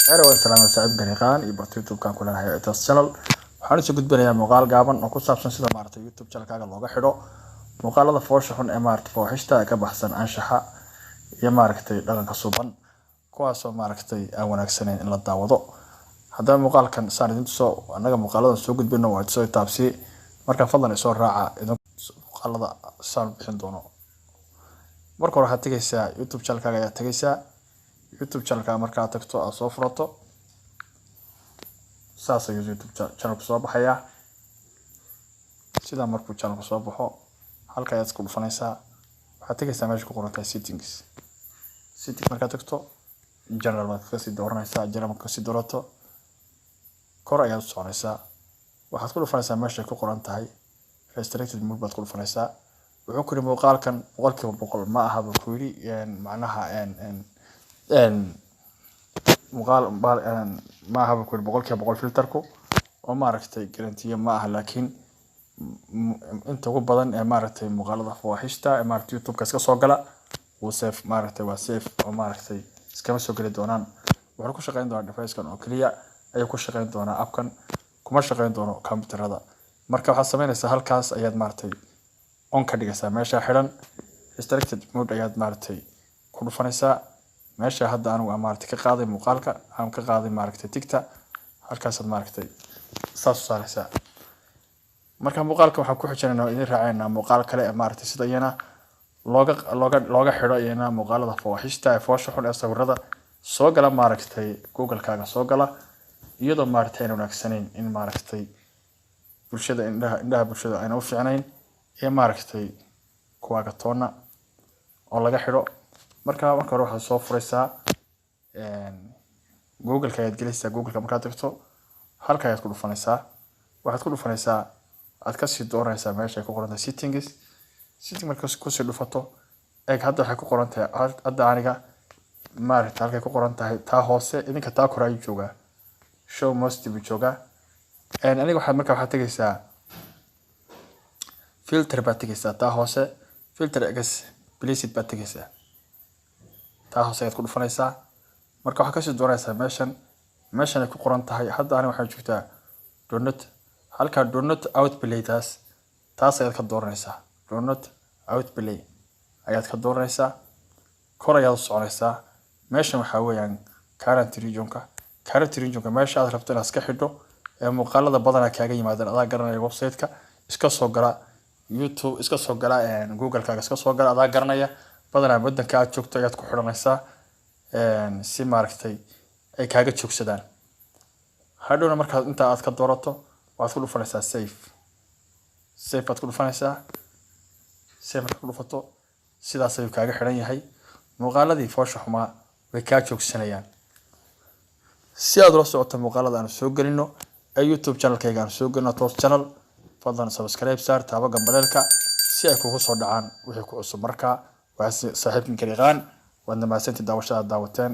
Waan salaamay saaxiib Gariiqaan iyo barta YouTube-kan ku leenahay Etoos Channel. Waxaan usoo gudbinayaa muuqaal gaaban oo ku saabsan sida maaragtay YouTube channelkaaga looga xidho muuqaalada foosha xun ee maaragtay fooxishta ee ka baxsan anshaxa iyo maaragtay dhaqanka suuban, kuwaasoo maaragtay aan wanaagsanayn in la daawado. Haddaba muuqaalkan saan idin tuso, annaga muuqaaladan soo gudbino waa isoo taabsi. Marka fadlan isoo raaca idin muuqaalada saan bixin doono. Marka hore waxaad tegaysaa YouTube channelkaaga ayaad tegaysaa. YouTube channelkaaga markaad tagto, aad soo furato, saas ayuu YouTube channelku soo baxayaa. Sidaa markuu channelku soo baxo, halka ayaad isku dhufanaysaa. Waxaad tegaysaa meesha ku qoran tahay settings. Settings markaad tagto, general baad kasii dooranaysaa. General markaad kasii doorato, kor ayaad u soconaysaa. Waxaad ku dhufanaysaa meesha ku qoran tahay restricted mode baad ku dhufanaysaa. Wuxuu ku yidhi muuqaalkan 100% ma aha, buu ku yidhi. Macnaha muuqaal ma aha, buu ku yidhi, 100% filterku oo maaragtay guarantee ma aha, laakiin inta ugu badan ee maaragtay muuqaalada fawaaxishta ee maaragtay YouTube-ka iska soo gala wuu safe, maaragtay waa safe oo maaragtay iskama soo geli doonaan. Wuxuu ku shaqeyn doonaa device-kan oo keliya ayuu ku shaqeyn doonaa, app-kan kuma shaqeyn doono computerada. Marka waxaad sameynaysaa, halkaas ayaad maaragtay on ka dhigaysaa. Meesha xidhan restricted mode ayaad maaragtay ku dhufanaysaa. Meesha hadda anigu aan maaragtay ka qaaday muuqaalka, aan ka qaaday maaragtay tick-ta, halkaasaad maaragtay saas u saaraysaa. Marka muuqaalka waxaan ku xijinaynaa oo idin raacaynaa muuqaal kale ee maaragtay sida iyana looga xidho iyana muuqaalada fawaaxishta ee foosha xun ee sawirada soo gala maaragtay Google-kaaga soo gala, iyadoo maaragtay ayna wanaagsanayn in maaragtay bulshada indhaha bulshada ayna u fiicnayn iyo maaragtay kuwaaga toona oo laga xidho. Marka marka hore waxaad soo furaysaa Google-ka ayaad gelaysaa. Google-ka markaad tagto, halka ayaad ku dhufanaysaa. Waxaad ku dhufanaysaa, aad kasii dooranaysaa meesha ay ku qoran tahay settings. Setting markaad kusii dhufato, eeg hadda waxay ku qoran tahay hadda aniga maaragta halkay ku qoran tahay taa hoose, idinka taa kore ayuu joogaa, show most buu joogaa. Aniga waxaad marka waxaad tegaysaa filter baad tegaysaa, taa hoose filter explicit baad tegaysaa, taa hoose ayaad ku dhufanaysaa. Marka waxaad kasii dooranaysaa meeshan ay ku qoran tahay hadda aniga waxay joogtaa do not, halkaa do not autoplay, taas ayaad ka dooranaysaa. Do not autoplay ayaad ka dooranaysaa. Kor ayaad u soconaysaa. Meeshan waxaa weeyaan current regionka. Current regionka meesha aad rabto inaad iska xidho ee muuqaalada badanaa kaaga yimaadaan adaa garanaya. Website-ka iska soo gala, YouTube iska soo gala, Google-kaaga iska soo gala adaa garanaya. Badanaa wadanka aad joogto ayaad ku xidhanaysaa si maaragtay ay kaaga joogsadaan. Hadhowna markaad intaa aad ka doorato, waxaad ku dhufanaysaa save. Save baad ku dhufanaysaa. Save markaad ku dhufato, sidaas ayuu kaaga xidhan yahay. Muuqaaladii foosha xumaa way kaa joogsanayaan. Si aad ula socoto muuqaalada aan soo gelino ee YouTube channelkayga aan soo gelino, Toos Channel, fadlan subscribe saar, taabo gambaleelka si ay kugu soo dhacaan wixii ku cusub. Markaa waa saaxiibkin Gariiqaan. Waadna mahadsantii daawashada aad daawateen.